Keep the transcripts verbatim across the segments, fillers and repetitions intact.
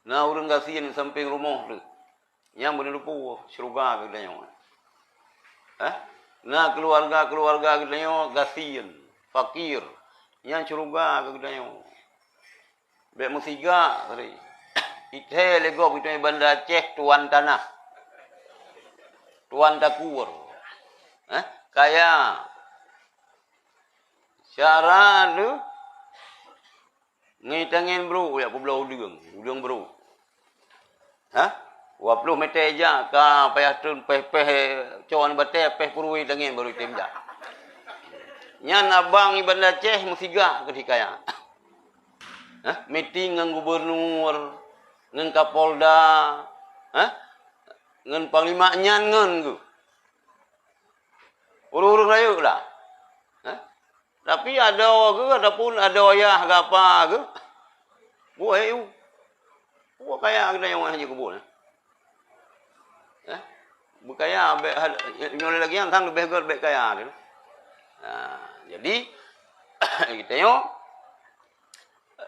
Na ureuëng gasien di sampéng rumoh teuh, nyan beuneuteupeu syeuruga geutanyoe. Eh? Na keuluwarga-keuluwarga geutanyoe gasien, fakir, nyan syeuruga geutanyoe. Bék meusiga tadi. Ithée lé gob geutanyoe Banda Aceh tuan tanah, tuan takur. Eh? Kaya. Syara lé ngitangen brok jak peubloe udeueng, udeueng brok. Hah? Dua ploh meter jak ka payah treun péh-péh con batée, péh peuruwei tangen baru item jak. Nyan abang i Banda Aceh meusiga keu hikayat. Hah? Meeting ngon gubernur, ngon Kapolda, hah? Ngon panglima nyan ngon geuh. Ureuëng-ureuëng rayeuk lah. Hah? Tapi adoe geuh ataupun adoe yah gapa geuh, buet U. Buet kaya geutanyoe hana jikubur. Eh? Beukaya bék, nyoe lagée nyan sang leubeh göt bék kaya tu. Nah, jadi geutanyoe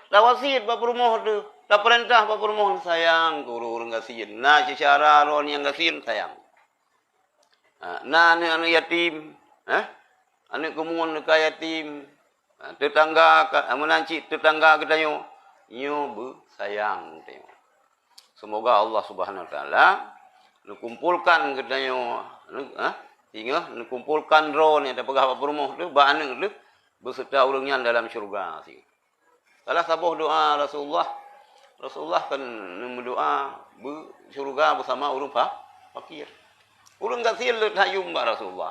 tawasiet bak peurumoh teuh, tapeurintah bak peurumoh sayang keu ureuëng-ureuëng gasien. Na seucara roh nyang gasien sayang. Ha, na aneuëk-aneuëk yatim, eh? Aneuëk keumuen ka yatim, ha, teutangga ka, meunan cit teutangga geutanyoe, nyoe beusayang geutanyoe. Seumoga Allah Subhanahu Wa Taala neukumpolkan geutanyoe, eh, singoh neukumpolkan droe nyang tapeugah bak peurumoh teuh, bak aneuëk teuh, beuseuta ureuëng nyan dalam syeuruga singoh. Salah saboh doa Rasulullah, Rasulullah kan meudoa beu syeuruga beusama ureuëng fa-, fakir. Ureuëng gasien le that yum bak Rasulullah.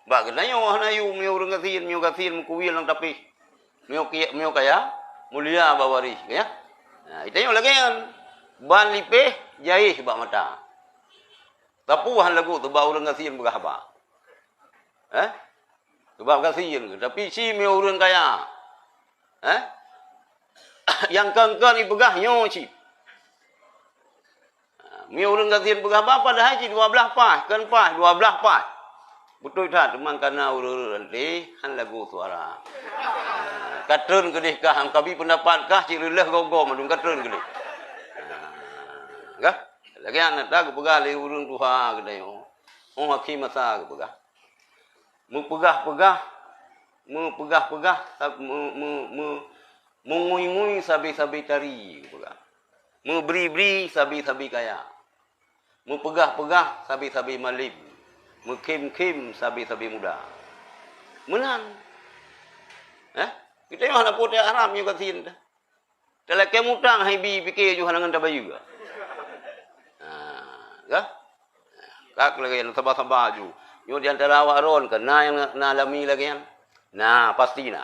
Bak geutanyoe hana yum, meunyoe ureuëng gasien, meunyoe gasien meukuwil lam tapéh. Meunyoe ki-, meunyoe kaya, mulia bak waréh, ya. Nah, geutanyoe lagée nyan. Ban lipéh, jayéh bak mata. Tapi hana lagu teuh bak ureuëng gasien peugah haba. Eh? Sebab gasien, tapi si meunyoe ureuëng kaya. Eh? Nyang kon-kon ipeugah nyoe cit. Ha, meunyoe ureuëng gasien peugah haba, padahai cit dua blaih paih, kon paih, dua blaih paih. Beutôi that, teuma kana ureuëng-ureuëng ranté, han lagu suara. Ha, ka treun keudeh kah, kabi peundapat kah, cit leuh goe-goe mandum ka treun keudeh. Ha, kah? Lagée nyan ata geupeugah lé ureuëng tuha geutanyoe. Oh, akhé masa geupeugah. Meupeugah-peugah, meupeugah-peugah, sab-, meu-, meu-, meu-, meungui-ngui sabe-sabe tari, geupeugah. Meubri-bri sabe-sabe kaya. Meupeugah-peugah sabe-sabe malem. Meukhém-khém sabe-sabe muda. Meunan. Eh? Geutanyoe hana po teu Arab nyoe gasien teuh. Talakée mutang hai bi pike ju hana ngon tabayeue. Ha, ka? Ka lagée nyan saba-saba ju. Nyoe di antara awak droen kan na nyang na lami lagée nyan. Na, pasti na.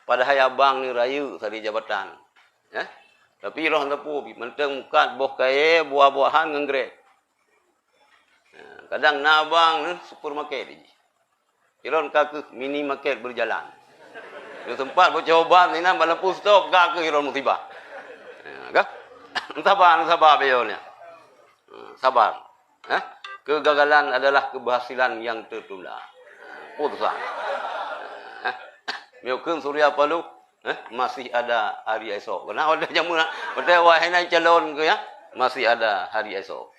Padahai abang ni rayeuk sari jabatan. Eh? Tapi roh teupeu bi mantong mukat boh kayée, buah-buahan ngon grek. Ha, kadang na abang ni supermarket jih. Ilôn ka keuh mini market berjalan. Nyoe teumpat beucoba inan bak lampu stop ka keuh ilôn musibah. Ya, ka? Sabar, sabar beliau ni. Hmm, sabar. Eh? Kegagalan adalah keberhasilan yang tertunda. Putuslah. Eh? Meukeun Surya Paloh, eh? Masih ada hari esok. Kenapa ada jamu nak? Betul wahai nan calon ke ya? Masih ada hari esok.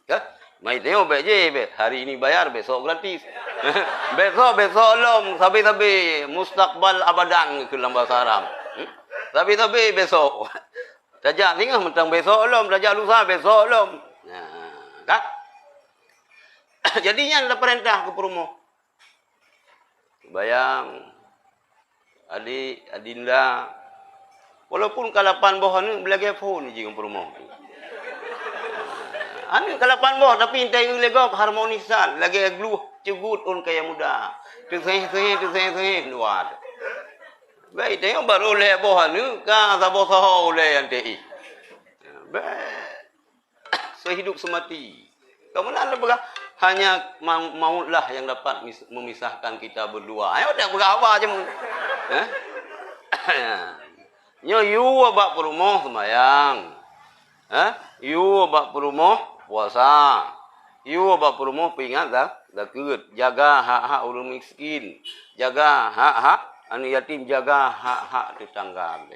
Ka? Mai tengok bék je, bék. Hari ini bayar, besok gratis. Besok, besok lom, sabe-sabe. Mustakbal abadan keu lam bahasa Arab. Hmm? Sabe-sabe besok. Tajak singoh mantong besok lom, tajak lusa besok lom. Nah, ka? Jadi nyan lah perintah keu peurumoh. Bayang, adik, adinda, walaupun ka lapan boh aneuk, beulagée phon jih ngon peurumoh tu. Aneuk ka lapan boh, tapi intai ngon lé gob harmoni that, lagée glueh cugut ôn kaya muda. Teuseh-seh, teuseh-seh, dua tu. Baik, tengok baru lhée boh aneuk, ka saboh soho ulée nyang teu-i. Baik. Sehidup semati. Kamu nak peugah, hanya ma-, mautlah yang dapat mis-, memisahkan kita berdua. Ayo, dak peugah apa je mun. Eh? Nyoe yue bak peurumoh sembahyang. Eh? Yue bak peurumoh puasa. Yue bak peurumoh peuingat za-, zakeuet. Jaga hak-hak ureuëng miskin. Jaga hak-hak aneuk yatim. Jaga hak-hak tetangga.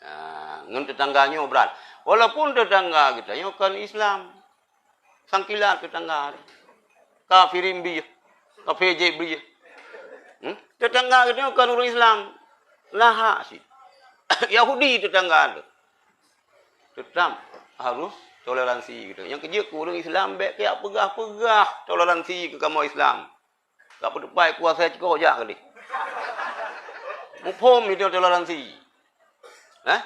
Ah, ngon teutangga nyoe brat. Walaupun teutangga geutanyoe kon Islam. Sangkilat teutangga. Kafirin bih. Kafé jép bih. Hmm? Teutangga geutanyoe kon ureuëng Islam. Lahak sih. Yahudi teutangga tu. Tetap harus toleransi gitu. Nyang keujeuet keu ureuëng Islam bék keu peugah-peugah toleransi keu kamoe Islam. Ka peutupat kuasa ciko jak keudeh. Muphom itu toleransi. Hah?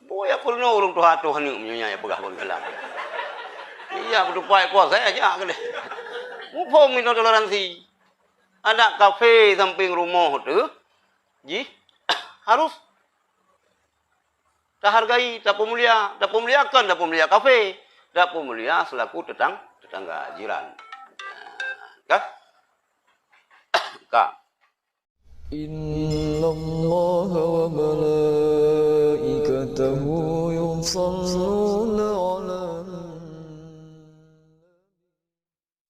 Boya peurunoe ureuëng tuha-tuha ni meunyoe nyang peugah bagi Islam. Iya peutupat kuasa jak keudeh. Muphom itu toleransi. Ada kafe samping rumoh tu, jih harus tahargai, tapeumulia, tapeumuliakan, tapeumulia kafe, tapeumulia selaku tetang-, tetangga jiran. Ka? Ka. إن الله وملائكته يصلون